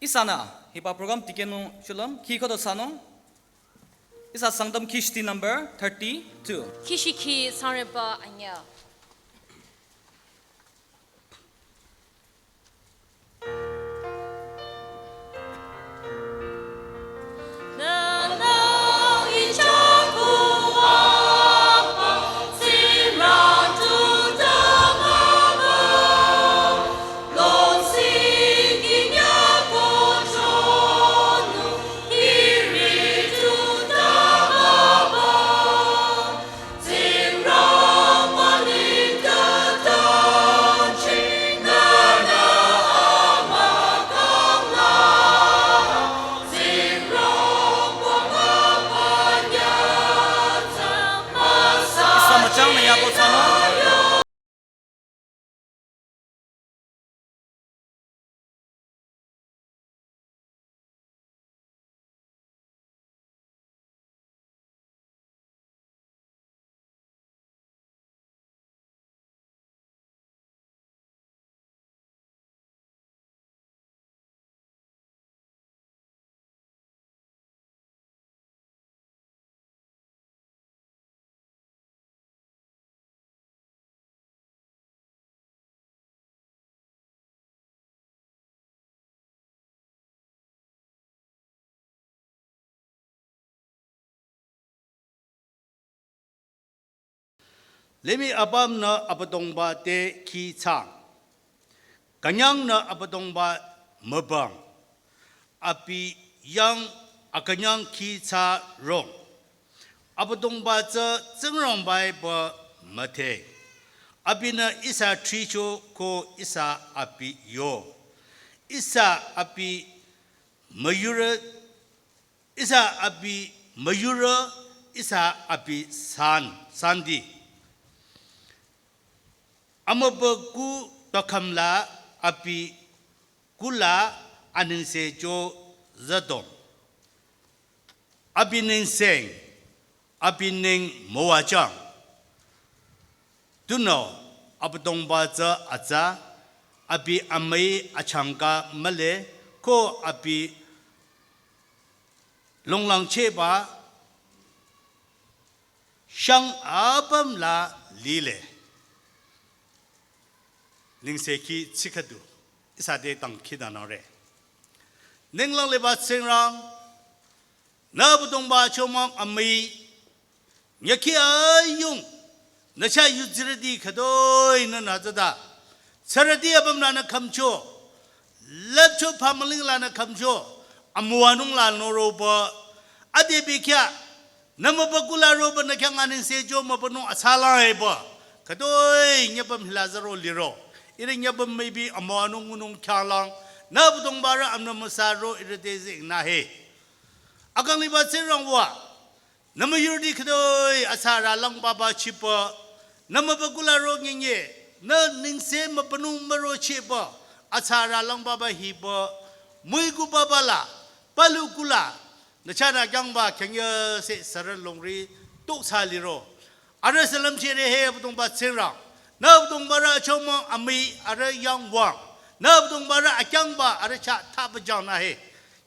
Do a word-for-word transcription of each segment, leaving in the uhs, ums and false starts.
Ihsanü hiba program tikehnung shulüm khi khüdu thsanung. Ihsa Sangtam khi shiti number thirty-two. Khi shikhi sangreba anyüh. Lebi apümnü Abüdongba te khi thsang. Künyangnü Abüdongba mübüng. Abi yang akünyang khi thsa rong. Abüdongba tsü Tsingrangba-e pü müdhe. Abinü ihsa thricho ko ihsa abi yo. Ihsa abi müyurü, ihsa abi müyurü, ihsa abi san, sandi. Amübükuh tükhüm la abi kuh la anengse cho züdong. Abi nengseng, abi neng müwajüng. Tunüo Abüdongba tsü atsa, abi amüi achangka mühle, ko abi longlangchehba shang apüm la lile. Nengsekhi tsikhüdu, ihsa te dangkhidangnangre. Ninglang liba Tsingrang, nü Abüdongba achomang amüi, nyükhi ayung, nü chah yuzirüti khütoi nü nü zada. Tsürüti apüm la nü khümcho, lüpcho phamüling la nü khümcho, amüwanung la noroba, ade bekhyah, nü mübükuh la roba nü khyang anengse cho mübünung atsalang epü. Khütoi nyüpüm hila zaro liro. Ihrü nyüpüm müipi amüwanung ngunung khyanglang. Nü Abüdongba rü amnü müsa ro ihrü te zingna he. Akang liba Tsingrangba. Nü müyurüti khütoi atsarü lang baba chipü. Nü mübükuh la ro nyenye. Nü nengse mübünung müro chipü. Atsarü lang baba hipü. Müiku baba la. Palu kuh la. Nü chahnü kyangba khyang yase sürü longri tok sa liro. Arüh sü lümchehre he Abüdongba Tsingrang. Nü Abüdongba rü achomang amüi arüh yang wüng. Nü Abüdongba rü akyangba arüh chah thapüjang nü he.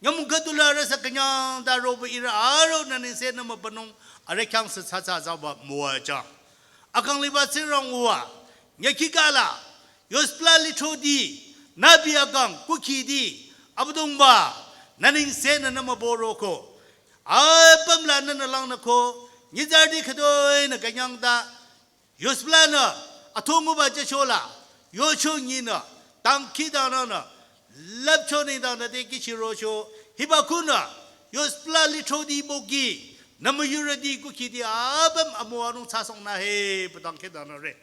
Nyümong khüdu la arüh sü künyang ta roba ihrü aro nü nengse nü mübünung arüh khyang sü tsatsa zaba müwajüng. Akang liba Tsingrangba. Nyükhi kala. Yosüpla lithroti, nü abi akang, kukhiti, Abüdongba, nü nengse nü nü mübüroko. Apüm la nü nü langnüko, nyitsarüti khütoi nü künyang ta, yosüpla nü, athonguba jücho la, yocho nyinü, dangkhidangnangnü, lüpcho nengdang nü te kihchirocho, hiba kuhnü, yosüpla lithroti boki, nü müyurüti kukhiti apüm amüwanung tsasong nü he, pü dangkhidangnangre.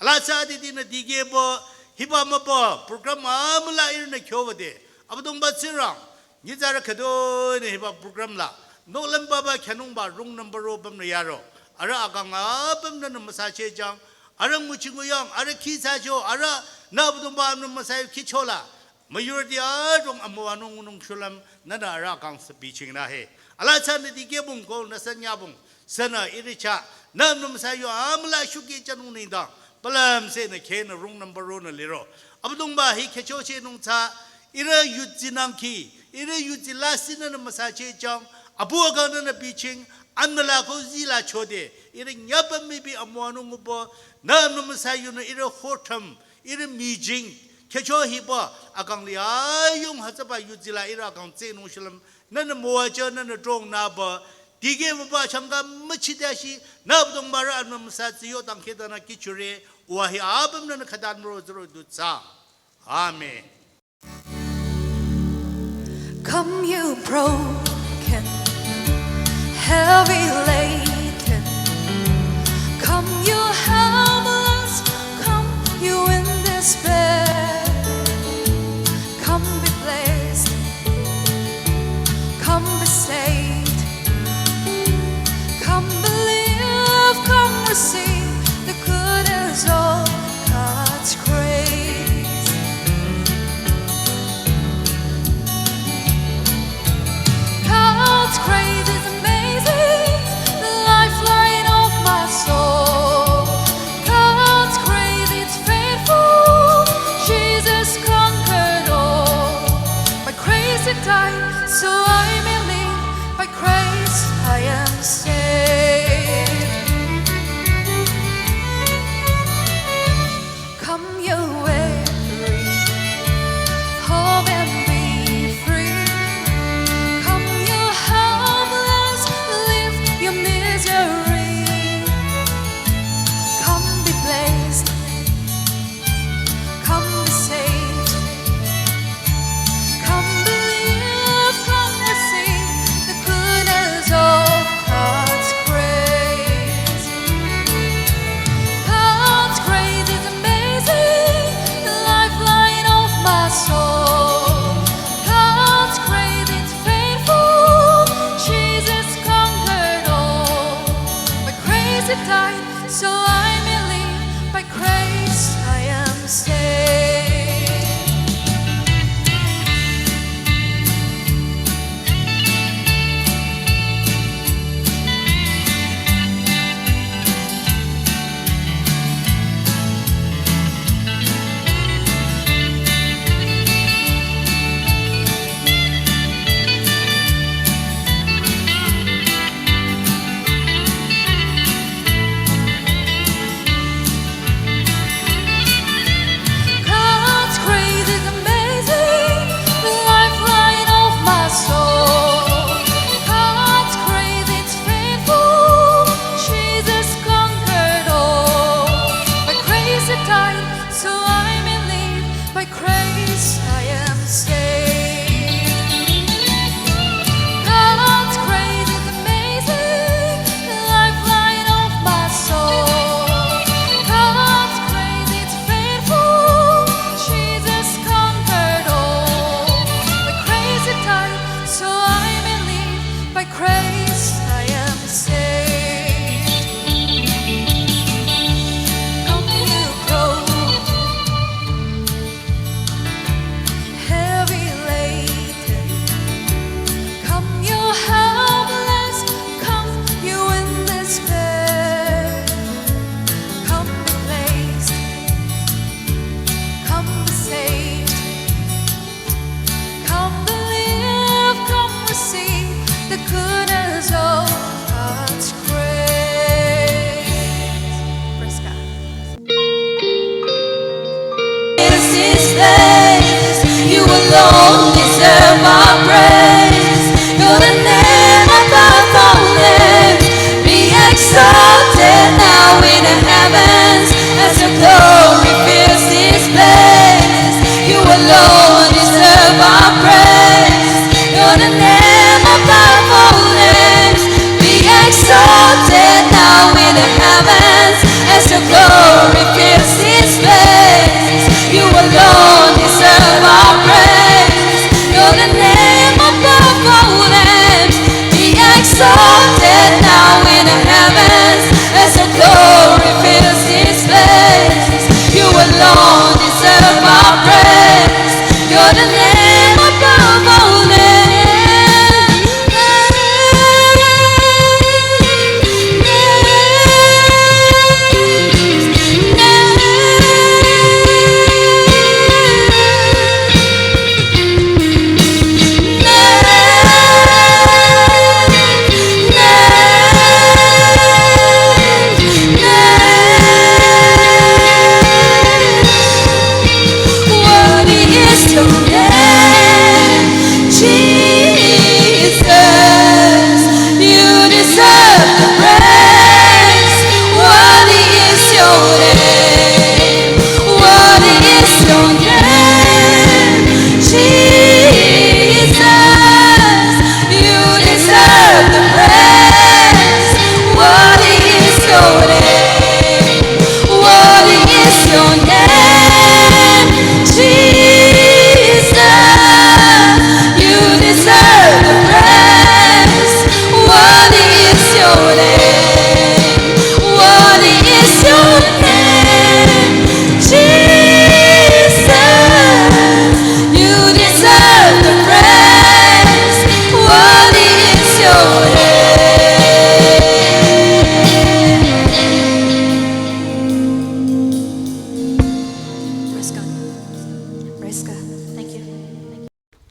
Alaa tsü adidinü dikehba, hiba mübü, program amüla ihrünü kyoba de. Abüdongba Tsingrang, nyitsarü khütoi nü hiba program la. Nohlüm baba khyünungba wrong number ro pümnü yaro. Arüh akang apüm nü nü müsachehjüng. Arüh nguchi nguyang, arüh khi thsacho, arüh nü Abüdongba nü müsa kihcho la. Müyurüti adrong amüwanung ngunung shulüm nünü arüh kang sü biching nü he. Alaa tsü nü dikehbong ko nü sü nyübong. Sünü ihrü chah nü nümsa yo amüla shukeh jünung nengdang. Palüm sünü khehnü wrong number ronü liro. Abüdongba hi khyüchochehnung tsü ihrü yudsinang khi. Ihrü yudsi lasih nünü müsachehjang, abu akang nünü biching, anmüla ko zila chode, ihrü nyapa mibi amüwanung ubo, nü amü müsa yunü ihrü hotam, ihrü mijing, khecho hiba, akang li ayung hütsüba yudsi la ihrü akang tsenung shilüm, nünü müwajü, nünü drong nüba, dikeh müba changka müchidashi, nübdong mara amü müsa tsiyo tangkhetanü kihchure, uwa hi apüm nünü khütan müro zero dutsa. Amen. Come, you broken, heavy laden. Come, you helpless. Come, you in despair. Come, be blessed. Come, be saved. Come, believe. Come, receive the goodness of God's grace. God's grace is amazing, the lifeline of my soul. God's grace is faithful, Jesus conquered all. By grace he died, so I may live. By grace I am saved. Come, you weary, come and be free. Come, you helpless, leave your misery. Come, be blessed. Come, be saved. Come, believe. Come, receive the goodness of God.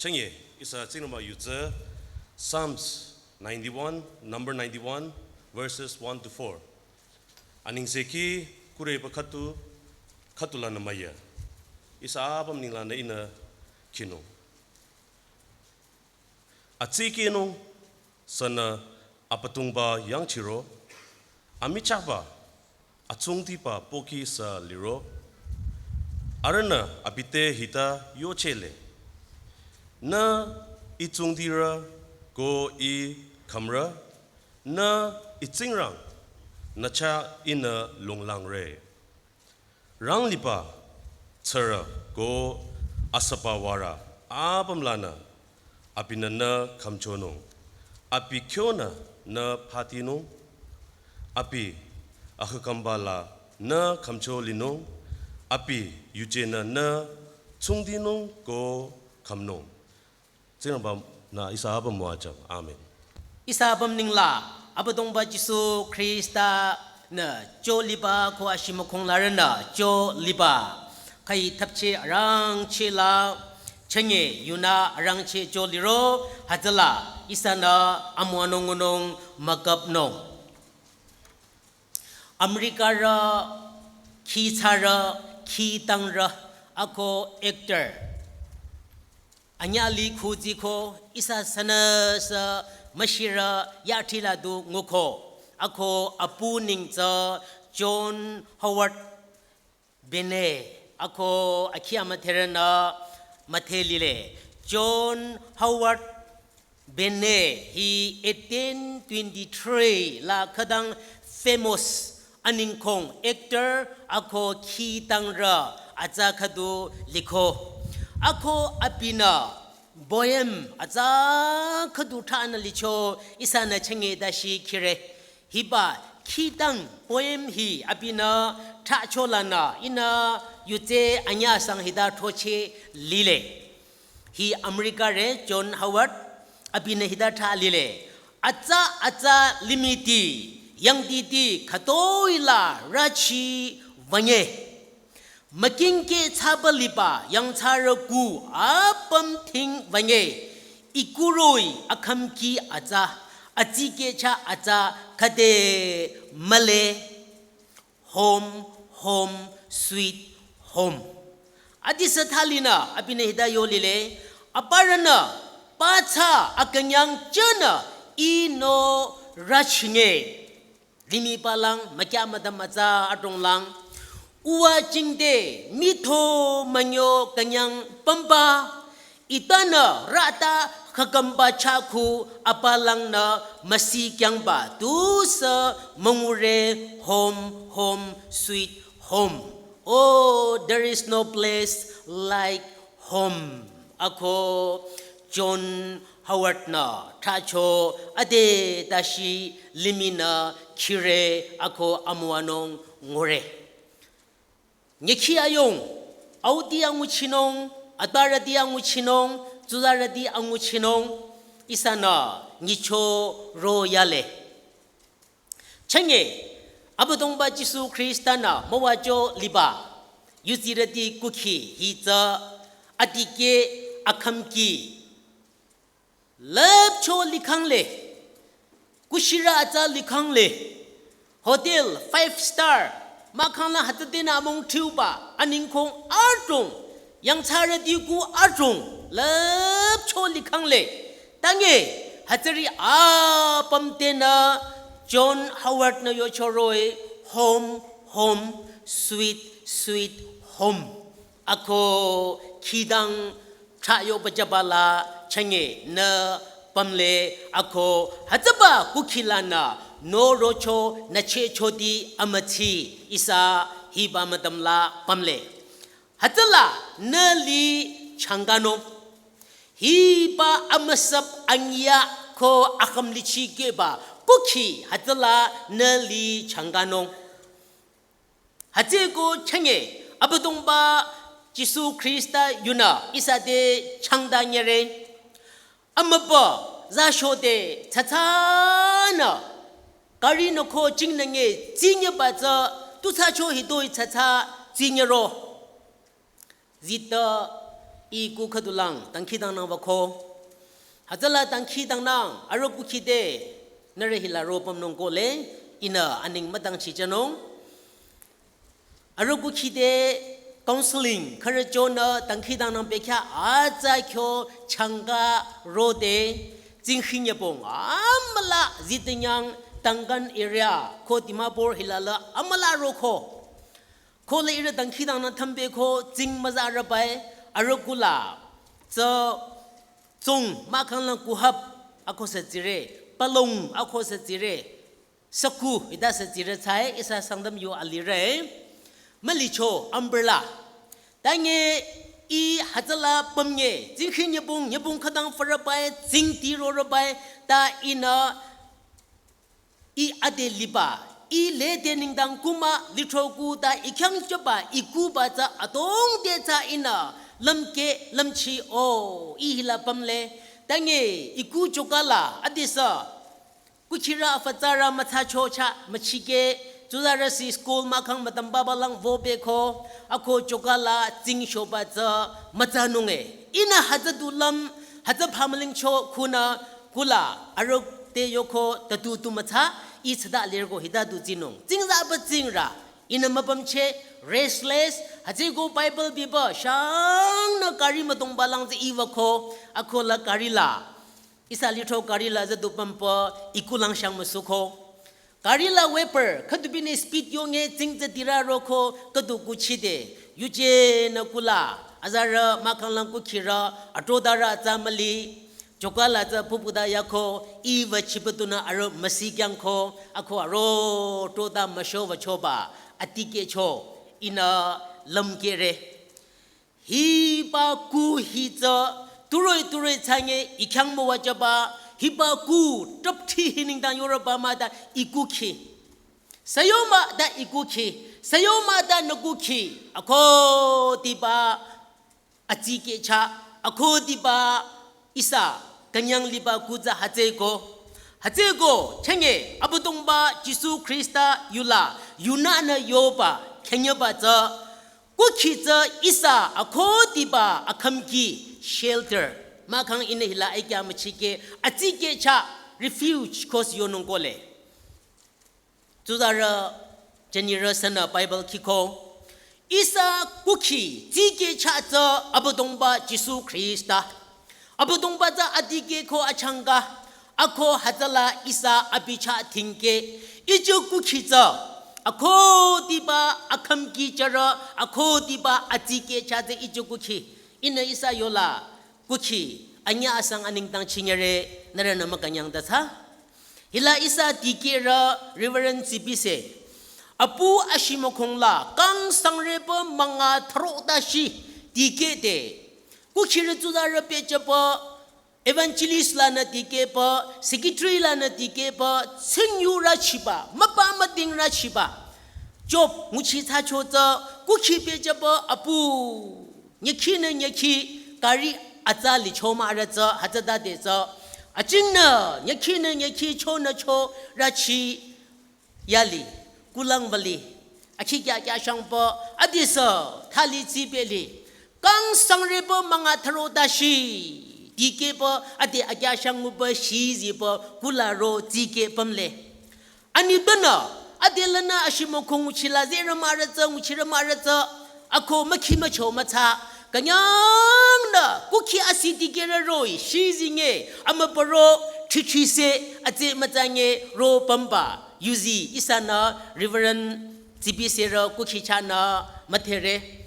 Nye, ihsa Tsingrangba yutsü Psalms ninety-one, number ninety-one, verses one to four. Anengsekhi kure pa khüdu, khüdu lanü müya. Ihsa apüm ninglanü ihnü khinung. Atsikehnung sünü Abüdongba yangchiro, amichahba atsungdiba pohki sü liro, arühnü abi te hita yochele. Nü I tsungdirü ko I khümrü, nü I Tsingrang, nü chah ihnü longlangre. Rang liba tsürü ko asüba warü apüm lanü abinü nü khümchonung, abi kyonü nü phatinung, abi akhakhümba la nü khümcho linung, abi yujenü nü tsungdinung ko khümnung. Tsingrangba-nü ihsa apüm müwajüng. Amen. Ihsa apüm ningla Abüdongba Jisu Khrista-nü cho liba ko ashimükhong larünü cho liba. Khai thapche arangcheh la chünye yunü arangcheh cho liro hütsüla ihsanü amüwanung ngunung müküpnung. Americarü, khi thsarü, khi tangrü, ako actor. Anyüh li khuziko ihsa sünüsü müshirü yathila du nguko. Ako apu neng tsü John Howard Payne, ako akhi amüdherünü müdhe lile. John Howard Payne hi eighteen twenty-three la khütang famous aningkhong actor ako khi tangrü atsa khüdu liko. Ako abinü poem atsa khüdu thsanü licho ihsanü chünye dashi khire. Hiba khi tang poem hi abinü thsacho lanü ihnü yuje anyüsang hita throcheh lile. Hi Americarü John Howard abinü hita thsa lile. Atsa atsa limihti yangditi khütoi la rüchi wünye. Mükingke thsaba liba yangthsarü ku apüm thing wünye. I kuroh-i akhümki atsa, atsike chah atsa khüde mühle. Home, home, sweet home. Adisü thalinü abinü hita yo lile, aparünü pathsa akünyang chünü ihnü rüchinge. Limih palang mükya müdüm atsa adrong lang. Uwa jingte mitho münyo künyang pümba. Itanü rüta khakamba chakhu apalangnü müsi kyangba tusü müngure home, home, sweet home. Oh, there is no place like home. Ako John Howard-nü thsacho ade tashi limihnü khire ako amüwanung ngure. Nyükhi ayung, auti anguchinung, atbarüti anguchinung, tsuzarüti anguchinung, ihsanü nyicho ro yale. Chünye, Abüdongba Jisu Khrista-nü müwacho liba, yuzirüti kukhi hi tsü adikeh akhümki. Lüpcho likhangle, kushirü atsa likhangle, hotel five star, mahkhang la hütsütenü amung thiuba, aningkhong adrong, yangthsarüti ku adrong, lüpcho likhangle, tange, hütsüri apüm tenü John Howard-nü yocho roh-i, home, home, sweet, sweet home. Ako khidang thsayo bajabala chünye nü pümle ako hütsüba kukhi lanü norocho nü chehchoti amütsi ihsa hiba müdüm la pümle. Hütsüla nü li changkanung. Hiba amüsap anyüh ko akhümlichi keba kukhi hütsüla nü li changkanung. Hütsüeko chünye Abüdongba Jisu Khrista yunü ihsa te changdanyere. Amübü zashode tsatsanü gari nü ko jingnange tsinyeba tsü tu thsacho hitoi tsatsa tsinyero. Zita Ih kuh khüdulang dangkhidangnang wüko. Hütsüla dangkhidangnang arüh kukhide nührü hila ropümnung kohle, ihnü aning müdangchijünung. Arüh kukhide counseling khürü chonü dangkhidangnang bekhyah atsa kyo changka rode, tsingkhi nyübong amüla Zitanyang Tangan area ko Dimapur hilala amüla roko. Kohle ihrü dangkhidangnang thambeko tsing müzarübai, arüh kuhla tsü tsung mahkhanglang kuhap ako sü tsire, palong ako sü tsire, saku hita sü tsire tsai ihsa Sangtam yo alire. Mülicho umbrella. Tange ih hütsüla pümnge, tsingkhi nyübong, nyübong khütang fürübai, tsingti rorübai, ta ihnü ih ade liba, ih lede nengdang kuh mah lithro kuh ta ih khyang choba, ih kuhba tsü adrong te tsü ihnü lümkeh lümchi o, ih hila pümle. Tange ih kuh chokala adesü kukhirü afütsarü mütsacho chah müchikeh, tsuzarüsi school mahkhang mütamba balang wübeko, ako chokala tsing shoba tsü mütsanunge. Ihnü hütsü du lüm, hütsü phamülingcho kuhnü kuhla arüh te yoko tatu tu mütsa, ih tsüta lirko hita du tsinung. Tsingzaba tsingrü, ihnü müpümcheh, restless, hütsüko Bible biba shangnü gari müdongbalang tsü ih wüko, akola gari la ihsa lithro gari la züdu pümpü ih kuhlang shang müsuko. Gari la wiper, khüdubinü speed yonge tsing tsü tirü roko khüdu kuchide. Yuje nü kuhla, azarü mahkhanglang kukhirü, atrodarü atsa müli, chokala tsü pupuda yako, ih wüchibatunü arüh müsikyangko, ako arüh trota müsho wüchoba, atikehcho, ihnü lümkehre. Hiba kuh hi tsü turoi turoi tsange ih khyang müwajüba, hiba kuh trüpthi hi nengdang yorüba mah ta ih kukhi. Süyo mah ta ih kukhi, süyo mah ta nü kukhi, akhudiba atsikehcha, akhudiba ihsa künyang liba kuh tsü hütsüko. Hütsüko, chenge Abüdongba Jisu Khrista yula, yunünü yoba, künyangba tsü, kukhi tsü ihsa akhudiba akhümki shelter. Mahkhang ihnü hila aikya müchikeh, atsikehcha refuge ko sü yonung kohle. Tsuzarü jünirü sünü Bible khiko. Ihsa kukhi tsikehcha tsü Abüdongba Jisu Khrista. Abüdongba tsü atikehko achangka. Ako hütsüla ihsa abi chah dhingkeh, iju kukhi tsü, akhudiba akhümki jürü, akhudiba atsikehcha tsü iju kukhi. Ihnü ihsa yola kukhi anyüh asang anengdang chingere, nührünü mükünyang ta tsü. Hila ihsa dikehrü Reverend Tsipise. Apu ashimükhong la kang sangreba münga thüro tashi dikehde. Kukhirü tsuzarü pehjüba, evangelist lanü dikehba, secretary lanü dikehba, tsingyurü chiba, müpa müdingrü chiba. Job nguchi thsacho tsü, kukhi pehjüba apu, nyükhinü nyükhi, gari atsa licho mahrü tsü, hütsütade tsü. Ajingnü, nyükhinü nyükhi, chonü chorü chi, yali, kulang wüli, akhi kya kya shangba, adesü, thali tsibeli, kang sangreba münga thüro tashi, dikehba, ade akya shang nguba shiziba, kuhla ro tsikeh pümle. Anitpünü, adelanü ashimükhong nguchila zerü mahrü tsü, nguchirü mahrü tsü, ako mükhi mücho mütsa, künyangnü, kukhi asi dikehrü roh-i, shizinge, amübüro, chichise, atse mütsange, ro pümba, yuzi, ihsanü, Reverend Tsipise rü kukhi chahnü, müdhere.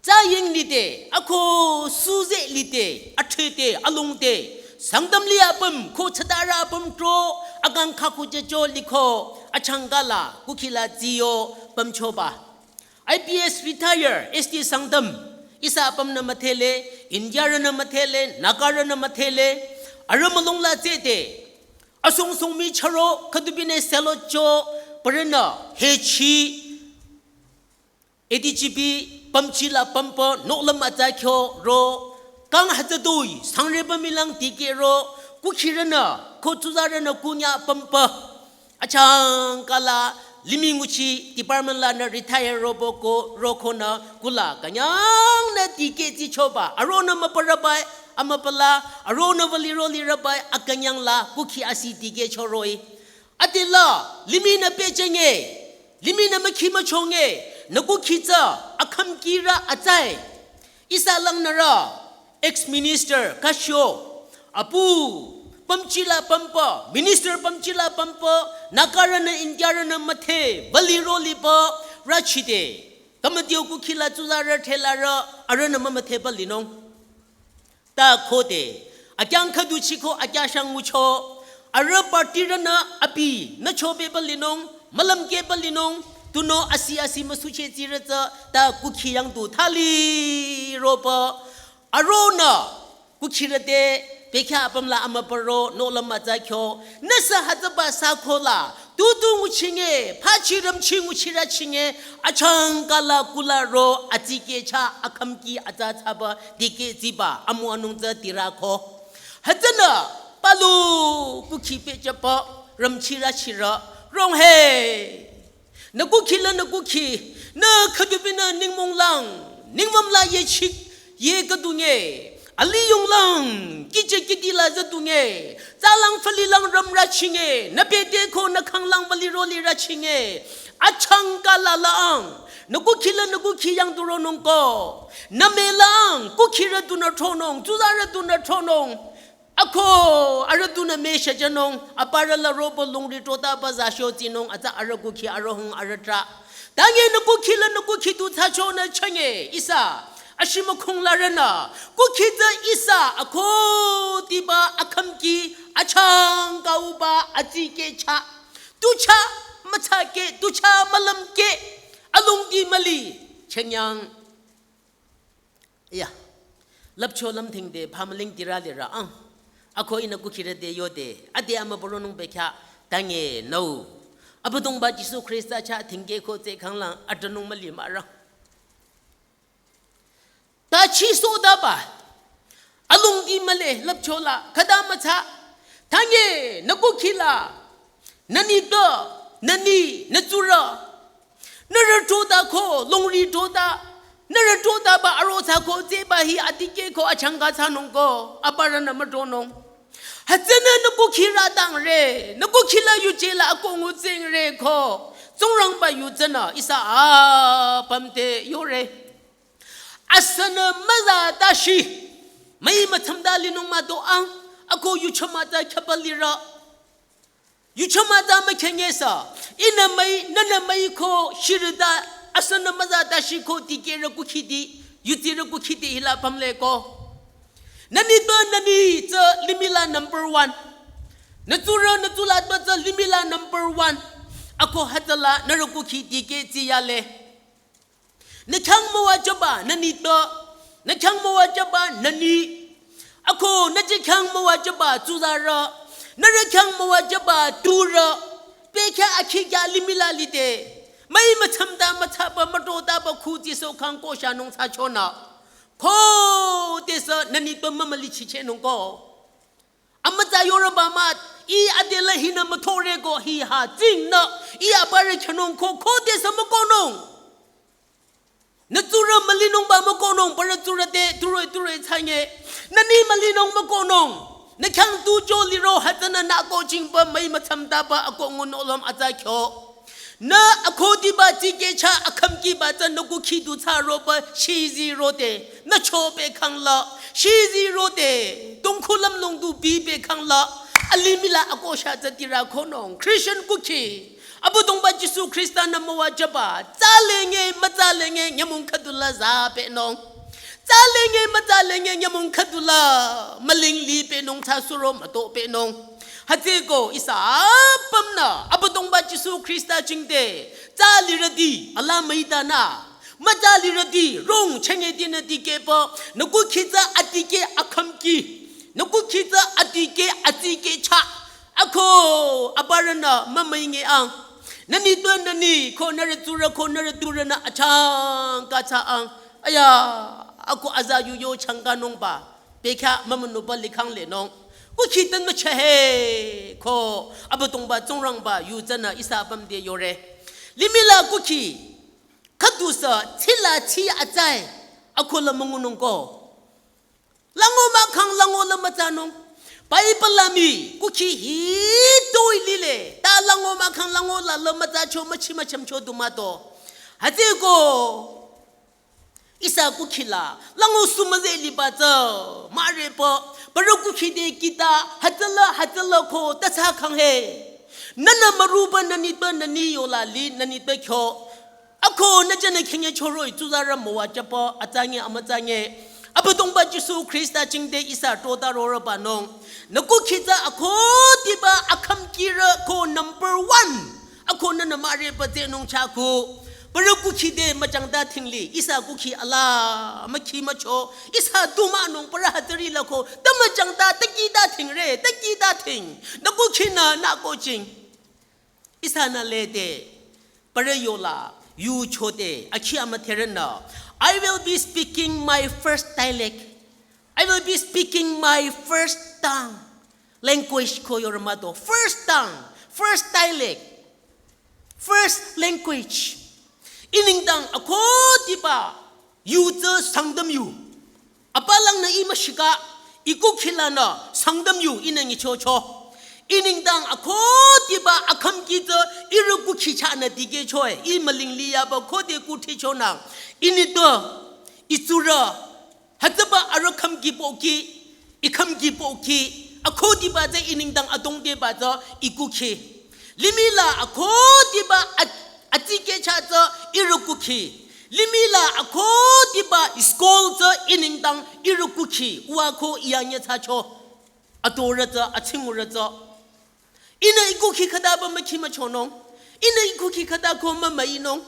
Tsaying lide, ako suze lide, athete, alungde, Sangtam li apüm, ko thsadarü apüm tro, akang khaku jejo liko, achangka la, kukhi la tsiyo, pümchoba. I P S retire, S T Sangtam, ihsa apümnü müdhele, Indiarünü müdhele, Nagarünü müdhele, arüh mülung la tsede, asong song mi charo, khüdubinü selo cho, parünü, hechi, A D G P pümchi la pümpü nohlüm atsa kyo ro, kang hütsütoi, sangreba milang dikeh ro, kukhirünü, ko tsuzarünü kunya pümpü. Achangka la, Limih nguchi department lanü retire roba ko rokonü kula künyangnü dikehtsichoba. Aronü müpürübai, amüpüla, aronü vülirolirübai, akünyang la kukhi asi dikehchoroh-i. Adela, limihnü pehjünge, limihnü mükhi müchonge, nü kukhi tsü, akhümkirü atsai. Ihsa langnürü, ex-minister, Kasho, apu, pümchila pümpü, minister pümchila pümpü, Nagarünü Indiarünü müthe, vülirolipü, rachide. Kamadio kukhi la tsuzarü thelarü, arühnü mümüthepü linung. Ta khode, akyang khüduchiko, akyashang ngucho, arüh party rünü abi, nü chobepü linung, mülümkepü linung, tunüo asi asi müsucheh tsirü tsü, ta kukhi yang du thali roba, aronü, kukhirü te, bekhyah apüm la amüpüro, nohlüm mütsa kyo, nüsü hütsüba sakho la, tutu nguchinge, phachi rümchi nguchirü chinge, achangka la kula ro, atsikehcha, akhümki atsa tsaba, dikehtsiba, amu anung tsü tirako. Hütsünü, palu, kukhi pehjüpü, rümchirü chirü, rong he. Nü kukhi la nü kukhi, nü khüdubinü ningmong lang, ningmüm la yechik, ye khüdunge, aliyong lang, kije kidi la zadunge, tsalang fali lang rümrü chinge, nü pete ko nü khang lang vülirolirü chinge, achangka la la ang, nü kukhi la nü kukhi yang duronung ko, nü me la ang, kukhirü dunü thronung, tsuzarü dunü thronung, ako, arüh dunü mesha jünung, aparü la roba longri trotaba zasho tsinung, atsa arüh kukhi arüh hung arüh tra. Tange nü kukhi la nü kukhi tu thsachonü chünge, ihsa, ashimükhung larünü, kukhi tsü ihsa, ako, tiba, akhümki, achangka uba, atsikehcha, tucha, mütsake, tucha, mülümke, alongdi müli, chenyang. Ya. Lüpcho lümthingde phamüling tirü lirü ang. Ako ihnü kukhirü te yode. Ade amüpüronung bekhyah tange nü-o. Abüdongba Jisu Khrista chah thingkeh ko tsü khanglang atanung müli mürang. Ta chi sodaba. Alongdi mühle lüpcho la khüta mütsa. Tange nü kukhi la. Nü nitpü, nü ni, nü tsurü. Nührü trota ko, longri trota. Nührü trotaba aro thsako tsüba hi adikeh ko achangka thsanung ko, aparünü mütronung. Hütsünü nü kukhirü tangre, nü kukhi la yuje la ako ngutsingre ko. Tsingrangba yu tsünü, ihsa apüm te yore. Asünü müza tashi. Müi müthsamta linung müto ang, ako yuchama ta khyapa lirü. Yuchama ta mükhenge sa, ihnü müi, nünü müi ko, shirüta, asünü müza tashi ko, dikehrü kukhiti, yutsirü kukhiti hila pümle ko. Nü nitpü nü ni tsü limih la number one. Nü tsurü nü tsulatpü tsü limih la number one. Ako hütsüla nührü kukhi dikeh tsiyale. Nü khyang müwajüba nü nitpü, nü khyang müwajüba nü ni. Ako nü je khyang müwajüba tsuzarü, nührü khyang müwajüba tsurü. Bekhyah akhi kya limih la lide. Müi müthsamta müthsaba mütrotaba khuti so khang ko shanung thsachonü. Khodesü nü nitpü mümüli chichehnung ko. Amütsa yorüba mah, ih adela hinü müthore ko hi ha tsingnü, ih aparü khyünung ko khodesü mükohnung. Nü tsurü mülinungba mükohnung, parü tsurü te, turoi turoi thsange. Nü ni mülinung mükohnung. Nü khyang tu jo liro hütsünü nü ko chingba müi müthsamtaba ako ngunolüm atsa kyo. Nü akhudiba tsikehcha akhümkiba tsü nü kukhi du thsaroba shizi rode. Nü chobe khangla, shizi rode. Tongkhu lümlong du bibe khangla. Alimih la akosha tsü tirü konung. Christian kukhi. Abüdongba Jisu Khrista-nü müwajüba. Tsalenge, mütsalenge, nyümong khüdula zabenung. Tsalenge, mütsalenge, nyümong khüdula. Müling libenung, thsa suro mütobenung. Hütsüeko ihsa apümnü Abüdongba Jisu Khrista jingte tsa lirüti ala müitanü, mütsa lirüti rong chenge dinü dikehpü, nü kukhi tsü adikeh akhümki, nü kukhi tsü adikeh atsikehcha, ako aparünü mümüinge ang. Nü nitpü nü ni ko nührü tsurü ko nührü tsurünü achangka thsa ang. Aya, ako aza yu yo changkanungba. Bekhyah mümünüba likhang lenung. Kukhi tenü chehe ko Abüdongba Tsingrangba yu tsünü ihsa apüm te yore. Limih la kukhi khüdusü tsila tsi atsai akola müngunung ko. Lango mahkhang lango la mütsanung. Bible la mii kukhi hitoi lile. Ta lango mahkhang lango la la mütsacho müchi müchümcho du mah to. Hütsüko ihsa kukhi la lango sumüze liba tsü. Mürepü, parü kukhi te kita hütsüla hütsüla ko ta thsakhang he. Nünü müruba nü nitpü nü ni yola li nü nitpü kyo. Ako nü jünü khinge choroi tsuzarü müwajüpü atsange amütsange. Abüdongba Jisu Khrista jingte ihsa trota rorübanung. Nü kukhi tsü akhudiba akhümkirü ko number one. Ako nünü mürepü tsenung chaku. Parü kukhi te müchangta thingli ihsa kukhi ala mükhi mücho. Ihsa du mahnung parü hütsüri la ko. Ta müchangta ta kita thingre, ta kita thing. Nü kukhinü nü ko jing. Ihsanü lede, parü yola, yu chote, akhi amüdherünü. I will be speaking my first dialect. I will be speaking my first tongue. Language ko yorü mah to. First tongue, first dialect, first language. I nengdang akhudiba yu tsü Sangtam yu. Apalangnü i müshika, i kukhi lanü Sangtam yu ihnü nyichocho. I nengdang akhudiba akhümki tsü ihrü kukhi chahnü dikehchoe. I müling liyaba khode kuthichonang. I nitpü, i tsurü, hütsüba arüh khümki pohki, i khümki pohki, akhudiba tsü i nengdang adongdeba tsü i kukhi. Limih la akhudiba at-, atikehcha tsü ihrü kukhi. Limih la akhudiba school tsü i nengdang ihrü kukhi. Uwa ko i anyethsacho. Adorü tsü, atsingurü tsü. Ihnü i kukhi khütaba mükhi müchonung. Ihnü i kukhi khüta ko mümüinung.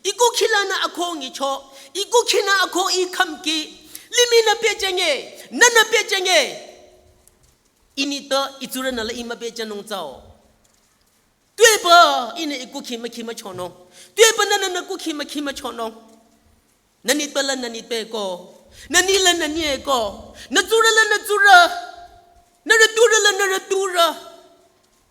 I kukhi lanü ako nyicho. I kukhinü ako i khümki. Limihnü pehjünge. Nünü pehjünge. I nitpü i tsurünü la i müpehjünung tsüo. Tuepü ihnü i kukhi mükhi müchonung. Tuepü nünü nü kukhi mükhi müchonung. Nü nitpü la nü nitpü ko. Nü ni la nü ni ko. Nü tsurü la nü tsurü. Nührü turü la nührü turü.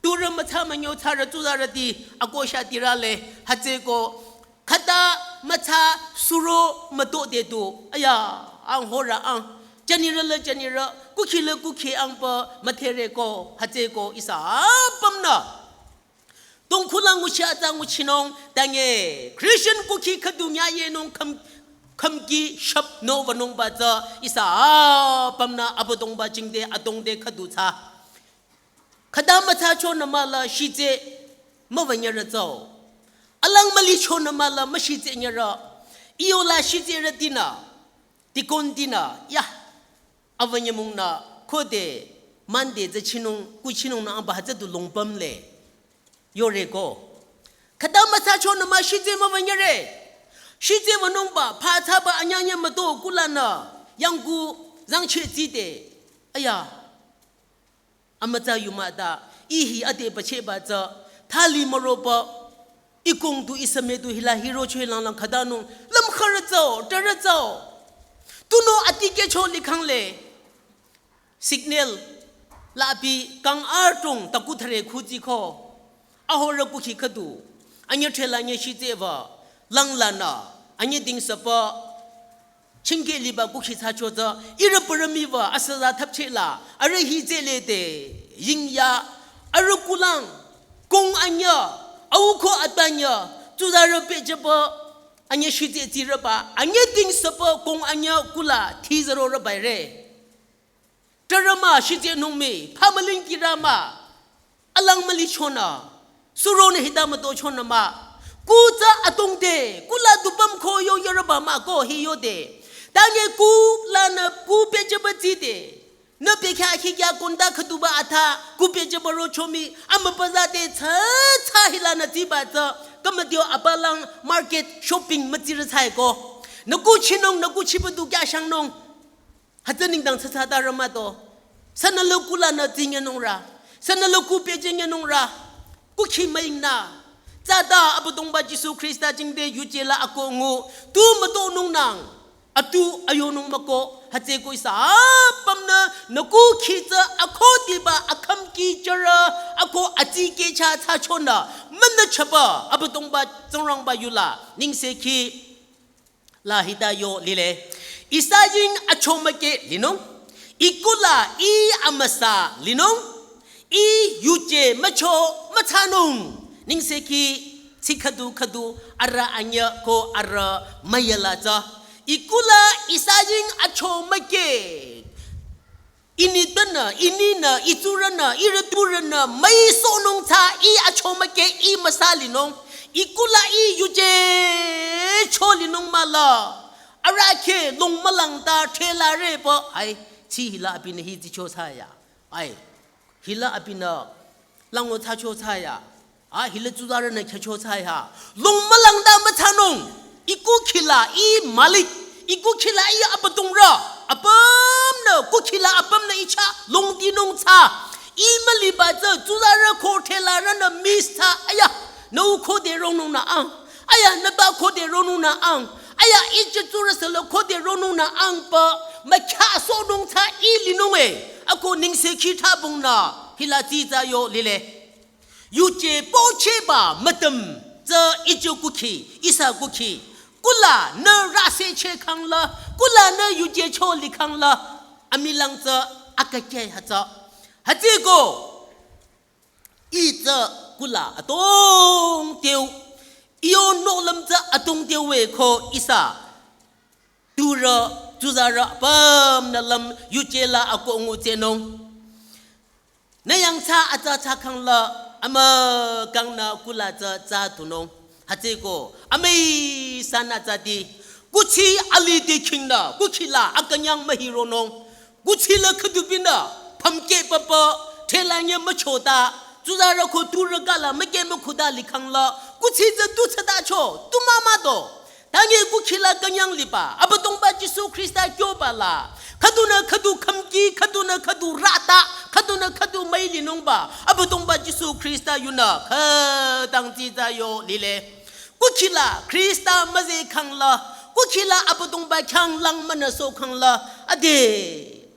Turü mütsa münyo tsarü tsuzarüti akosha tirale. Hütsüko. Khüta mütsa suro müto de tu. Aya, ang horü ang. Jünirü la jünirü. Kukhi la kukhi ang pü müdhere ko. Hütsüko ihsa apümnü. Tongkhu la nguchi atsa nguchinung, tange Christian kukhi khüdu nyayenung khüm-, khümki shap no vanungba tsü ihsa apümnü Abüdongba jingte adongte khüdu tsü. Khüta mütsa chonü mah la shitse müwünyürü tsüo. Alang müli chonü mah la müshitse nyürü. Iyo la shitserütinü, deacontinü, ya. Awünyümungnü khode Monday tsü chinung, ku chinungnü amba hütsü du longpüm le. Yore ko. Khüta mütsa chonü mah shitse müwünyüre. Shitse vanungba, pha thsaba anyünyü müto kulanü, yangku zangcheh tsite. Aya. Amütsa yu mah ta, i hi ade pacheba tsü, thali müroba, i kong tu i same tu hila hiro chwe lang lang khütanung, lümkhürü tsüo, türü tsüo. Tunüo atikehcho likhang le. Signal, lapi kang artung taku thare khuzi ko. Ahorü kukhi khüdu. Anyü thela nyü shitseva. Lang lanü. Anyü dingsapa. Chingke liba kukhi thsacho tsü. Ihrü pürümiva asüza thapchela. Arüh hi tsele te. Yingya. Arüh kulang. Kong anyü. Au ko atanyü. Tsuzarü pehjüba. Anyü shitse tsirüba. Anyü dingsapa kong anyü kula. Thizaro rübaire. Türü mah shitse nungmi, pha müling kirü mah, alang müli chonü, suronü hita müto chonü mah, ku tsü atongte, kula dupüm ko yo yürüba mah ko hi yode. Tange ku lanü ku pehjüba tside, nü pehkya khikya konda khüduba atha, ku pehjüba ro chomi, amüpüzate tsü tsü hilanü tsiba tsü, kamadio abalang market shopping mütsirü tsai ko. Nü ku chinung, nü ku chiba du kya shangnung. Hütsü nengdang tsatsa ta rü mah to. Sünü lo kulanü tsinyenung rü. Sünü lo ku pehjünyenung rü. Kukhi müingnü. Tsüta Abüdongba Jisu Khrista jingte yuje la ako ngu. Tu mütonung nang. Atu ayonung mah ko. Hütsüko ihsa apümnü nü kukhi tsü akhudiba akhümki jürü. Ako atikehcha thsachonü. Münü chaba Abüdongba Tsingrangba yula nengsekhi la hita yo lile. Ihsa ying achomüke linung. I kuh la I amüsa linung. I yuje mücho mütsanung. Nengsekhi tsi khüdu khüdu arüh anyüh ko arüh müyala tsü. I kuh la ihsa ying achomüke. Ini tenü, ininü, itsurünü, irüturünü, müisohnung tsü I achomüke, I müsa linung. I kuh la I yuje cho linung mah la. Arüh khe lung mülangta thela re pü. Ai, tsi hila abinü hi tsicho thsaya. Ai, hila abinü lango thsacho thsaya. A hila tsuzarünü khyücho thsaya. Lung mülangta mütsanung. I kuh khila I malik. I kuh khila I Abüdongrü. Apümnü, kuh khila apümnü I chah longdinung tsü. I müliba tsü tsuzarü ko thelarünü miss tsü. Aya, nü u khode ronung nü ang. Aya, nü ba khode ronung nü ang. Aya, ije tsurü selo khode ronung nü ang pü. Mükhyah sohnung tsü I linung e. Ako nengsekhi thabong nü. Hila tsi tsü yo lile. Yuje pocheba mütüm tsü ije kukhi, ihsa kukhi. Kuh la nü rüse che khang la, kuh la nü yuje cho li khang la, amilang tsü akakeh hütsü. Hütsüko, I tsü kuh la atong teu, I yo nohlüm tsü atong teu we ko ihsa. Turü, tsuzarü, apümnü lüm yuje la akoh ngutsenung. Nü yangthsa atsa thsa khang la, amükangnü kuh la tsü tsü tunung. Hütsüko, amüi sanü tsüti. Kuthsi aliti khingnü, kuh khila akünyang mühironung. Kuthsi la khüdubinü, pümkeh papa, thela nye müchota. Tsuzarü ko turü kala, mükeh mükhuta li khang la. Kuthsi tsü tu tsüta cho, tu mama do. Tangi kuh khila künyang liba, Abüdongba Jisu Khrista kyoba la. Khüdunü khüdu khümki, khüdunü khüdu rata, khüdunü khüdu müi linungba, Abüdongba Jisu Khrista yunü khütang tsitsa yo lile. Kuh khila Khrista müzeh khang la, kuh khila Abüdongba khyang lang münüso khang la, ade,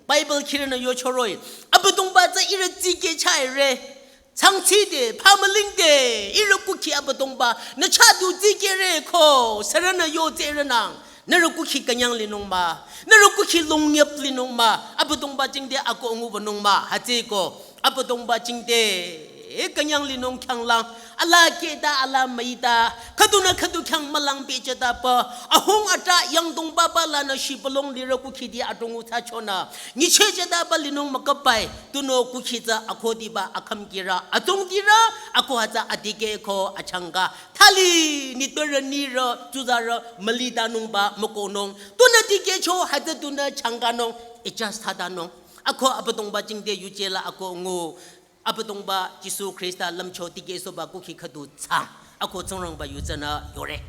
Bible khirünü yochoroh-i, Abüdongba tsü ihrü tsikeh chah-i re. Changchide, phamüling de, ihrü kuh khi Abüdongba, nü chah du tsikehre ko, sürünü yo tsürünang, nührü kuh khi künyang linung mah, nührü kuh khi longyap linung mah, Abüdongba jingte akoh ngubanung mah, hütsüko, Abüdongba jingte, künyang linung khyanglang, ala kehta, ala müita, khüdunü khüdu khyang mülang pehjüta pü, ahung ata yangdong baba lanü shibülung lirü kuh khiti adrong u thsachonü, nyichehjüta pü linung müküpai, tunüo kuh khi tsü akohdiba akhümkirü, atsungdirü, akoh hütsü adikeh ko achangka, thali nitpürü nirü, tsuzarü, mülitanungba mükohnung, tunü dikehcho hütsü tunü changkanung, adjust thsatanung, akoh Abüdongba jingte yuje la akoh ngu, Abüdongba Jisu Khrista lümcho tikehsohba kuh khi khüdu thsa, akoh Tsingrangba yu tsünü yore.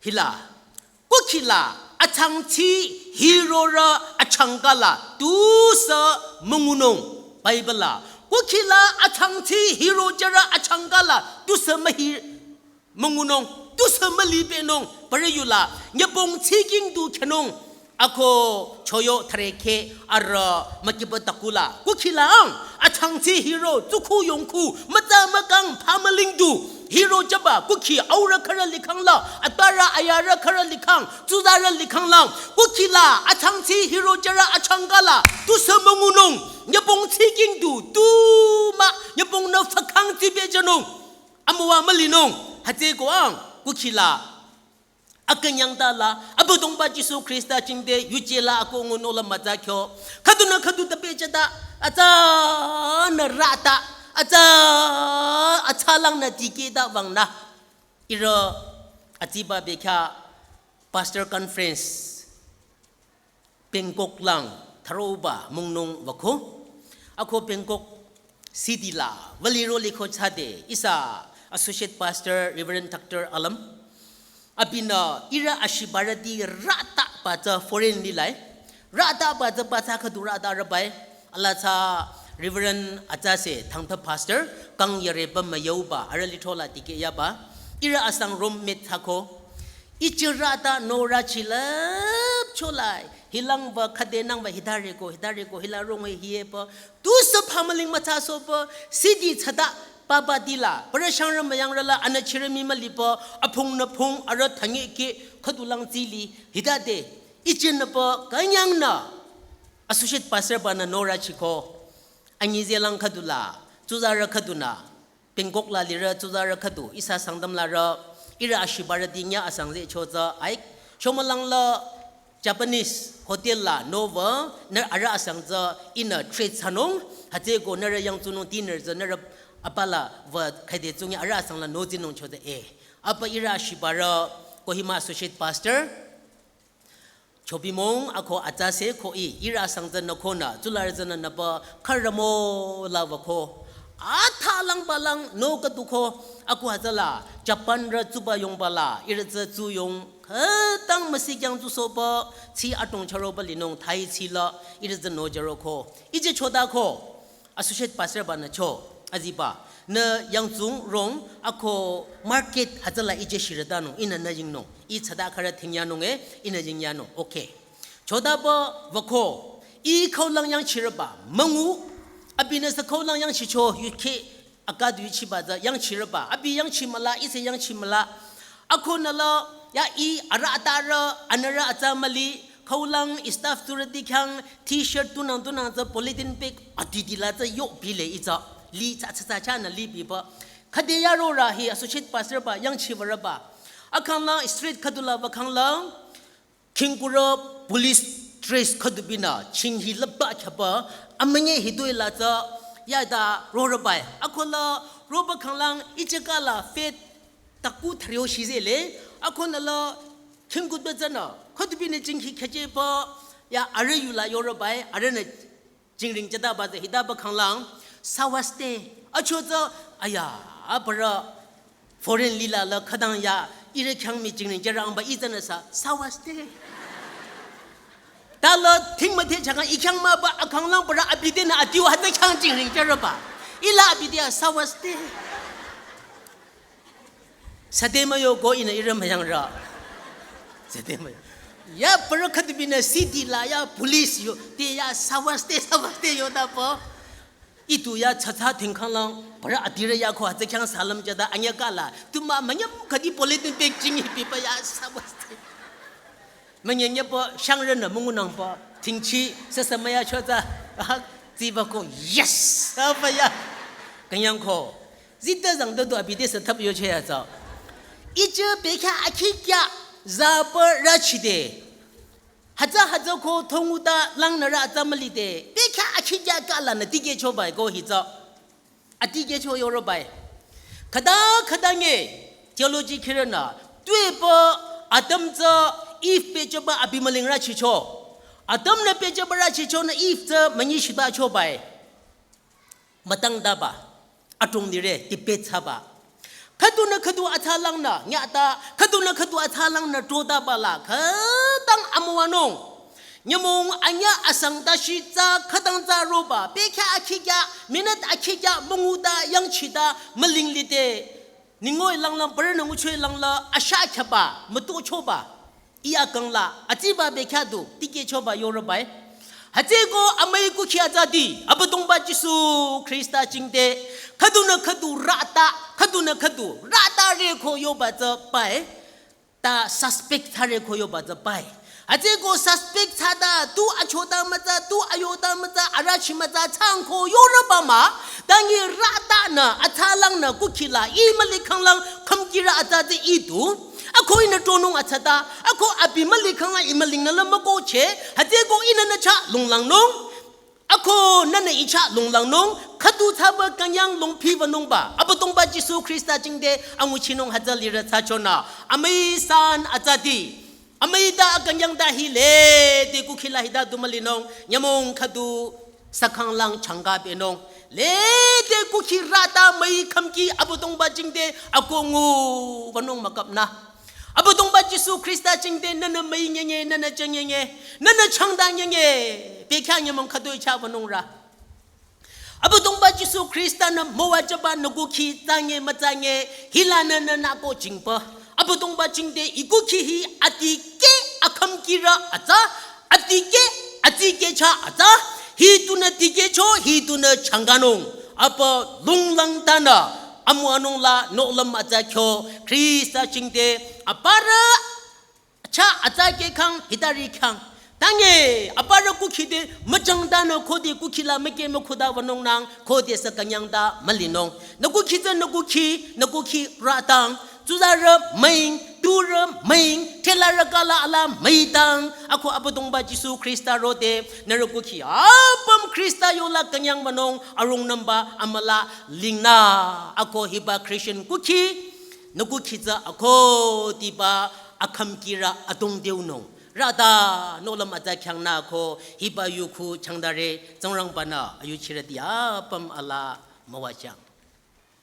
Hila, kuh khila achangchi hirorü achangka la tusü müngunung, Bible la. Kuh khila achangchi hirojürü achangka la tusü mühi müngunung, tusü mülipehnung, parü yula, nyübong tsiking du khyünung, akoh choyo thürekheh arüh mükiba takula. Kuh khila ang, achangchi hiro, tsukhu yongkhu, mütsa mükang phamüling du, hirojüba, kuh khi aurü khürü likhang la, atparü ayarü khürü likhang, tsuzarü likhang lang, kuh khila, achangchi hirojürü achangka la, tusü müngunung, nyübong tsiking du, tu mah, nyübongnü fükhang tsipehjünung. Amüwa mülinung, hütsüko ang, kuh khila. Akünyang tala, Abüdongba Jisu Khrista jingte, yuje la akoh ngunung la mütsa kyo. Khüdunü khüdu tapehjüta, atsanü rata, atsa, atsalangnü dikehta wangnü. Ihrü, atsiba bekhyah, Pastor Conference. Bangkok lang thüroba müngnung wüko. Akoh Bangkok city la wüliro liko thsade ihsa associate pastor Reverend Doctor Alam. Abinü ihrü ashibarüti rütaba tsü foreign lilai. Rütaba tsü pathsa khüdu rütarübai. Ala tsü Reverend atsase thangta pastor kang yareba müyauba arüh lithola dikehyaba. Ihrü asang roommate thsako. Ichirata nora chilüp cholai. Hilang ba khüdenang ba hitare ko, hitare ko, hila rong e hiye pa. Tusü phamüling mütsa so pa, city thsata, Papa dila, parü shangrü müyangrü la anü chirü mi mülipa, aphung nü phung arüh thangeki khüdu lang tsili, hitade, ichinü pa künyangnü, associate pastor banü norü chiko, anyi zelang khüdu la, tsuzarü khüdunü, Bangkok la lirü tsuzarü khüdu, ihsa Sangtam larü, ihrü ashibarüti nyü asang zehcho tsü, aik, shomülang la, Japanese hotel la nowü, nührü arüh asang tsü ihnü treat thsanung, hütsüko nührü yangtsunung dinner tsü nührü apala wü khüde tsungi arüh asang la notsinung cho tsü e. Apa ihrü ashibarü Kohima associate pastor, Chobimong ako atsa se ko i, ihrü asang tsü nü konü, tsularü tsünü nüpa, kharamo la wü ko. Atha lang balang no katu ko, ako hütsüla, Japanrü tsuba yongba la, ihrü tsü tsu yong, khütang müsikyang tsu soba, tsi atong charo ba linung, thai tsi la, ihrü tsü no jaro ko. Ije choda ko, associate pastor banü cho, aziba, nü yangtsung rong, ako market hütsüla ije shirütanung, ihnü nü yingnung, i tsada kharü thingyanung e, ihnü yingyanung, okay. Choda ba wü ko, i khaulang yangchirüba, müngu, abinü sü khaulang yangchicho, yuke, akadu yuchiba tsü yangchirüba, abi yangchi müla, ise yangchi müla. Ako nü la, ya i arüh atarü, anürü atsa müli, khaulang, i staff tsurüti khyang, t-shirt tunang tunang tsü polythene bag, adidi la tsü yo bile i tsü, li tsü tsü tsü chanü li biba. Khüde yarorü hi associate pastor ba, yangchiwürüba. Akhanglang street khüdu la wü khanglang, khingkurü police dress khüdu binü, ching hi lüpba khyaba, amünye hitoi la tsü, yada rorübai. Ako la roba khanglang, icheka la faith taku thario shizele, ako nü la khingku tsünü, khüdu binü ching hi khacheba, ya arüh yu la yorübai, arühnü jingring jüdaba tsü hitaba khanglang, sawaste, acho tsü, aya, aparü, foreign lila la khütang ya, ihrü khyang mi jingring jürü angba i tsünü sa, sawaste. Ta la thing müthe chakang i khyang müba akhanglang parü abi tenü adiu hütsü khyang jingring jürüba. I la abi te ya sawaste. Sade müyo ko ihnü ihrü müyangrü. Sade müyo. Ya parü khüdu binü city la ya police yo, te ya sawaste, sawaste yoda po. Itu ya tsatsa thingkhanglang, parü adirü ya ko hütsü khyang salam jüda, anyaka la, tuma münyam khüdi polythene bag ching hi piba ya sawaste. Münyenye po, shangrünü müngunang po, tingchi, sasa müya chota, ah, ziba ko, yes, apa ya. Künyang ko, zita zang dodo abi te sa thap yo che ya tsü. Iche bekha akhikya, zapa rachide. Hütsü hütsü ko thonguta langnürü atsa mülide, bekha akhikya kala nü tikehchobai ko hi tsü. Atikehcho yorobai. Khüta khüta nge theology khirünü, tuepü Adam tsü Eve pehchoba abi müling rachicho. Adam nü pehchoba rachicho nü Eve tsü münyi shita chobai. Mütangtaba, atong dire, debate thsaba. Khüdunü khüdu atsalangnü, nyata, khüdunü khüdu atsalangnü trodaba la, khütang amüwanung. Nyümong anyü asang tashi tsü khütang tsü roba, bekha akhikya, minute akhikya, münguta, yangchita, mülinglide. Ningoi langlang, parünü nguchoi langla, asha khyaba, mütochoba. Iya kangla, atsiba bekha du, tikehchoba yorobai. Hütsüko amüi kukhi atsati, Abüdongba Jisu Khrista jingte, khüdunü khüdu rata, khüdunü khüdu rata reko yoba tsü pai. Ta suspect thsare ko yoba tsü pai. Hütsüko suspect thsata, tu achota mütsa, tu ayota mütsa, arachi mütsa, tsang ko yoroba mah, tangi rata nü, atsalangnü, kukhila, i mülikhanglang, khümkirü atsati i tu. Ako ihnü tronung atsata, ako abi mülikhanglang i mülingnü la mükohche, hütsüko ihnü nü cha lunglangnung. Ako nünü icha lunglangnung, khüdu thsaba künyang lungphi wünungba, Abüdongba Jisu Khrista jingte anguchinung hütsü lirü thsachonü, amüi san atsati, amüi ta akünyang ta hi lede kukhila hita du mülinung, nyümong khüdu sakhanglang changa benung, lede kukhi rata müi khümki Abüdongba jingte ako ngu wünung mükapnü. Abüdongba Jisu Khrista jingte nünü müi nyenye, nünü jeng nyenye, nünü changda nyenye, bekha nyümong khütoi cha wünungrü. Abüdongba Jisu Khrista nü müwajüba nü kukhi tsange mütsange, hila nünü nü ko jingpü. Abüdongba jingte i kukhi hi atikeh akhümkirü atsa, atikeh, atikeh cha atsa, hi tunü tikehcho, hi tunü changanung. Apa lunglang tanü amu anung la nohlüm atsa kyo Khrista chingte aparü cha atsa ke khang hitari khang. Tange aparü kukhi te müchang tanü khode kukhi la müke mükhuda wünung nang khode sü künyang ta mülinung. Nü kukhi tsü nü kukhi, nü kukhi ratang. Tsuzarü müing, turü müing, thelarü kala ala müitang. Ako Abüdongba Jisu Khrista rode, nührü kukhi apüm Khrista yola künyang wünung arung nümba amüla lingnü. Ako hiba Christian kukhi, nü kukhi tsü ako diba akhümkirü adong deunung. Rüta nohlüm atsa kyangnü ako hiba yu khu changdare Tsingrangbanü ayuchirüti apüm ala müwajang.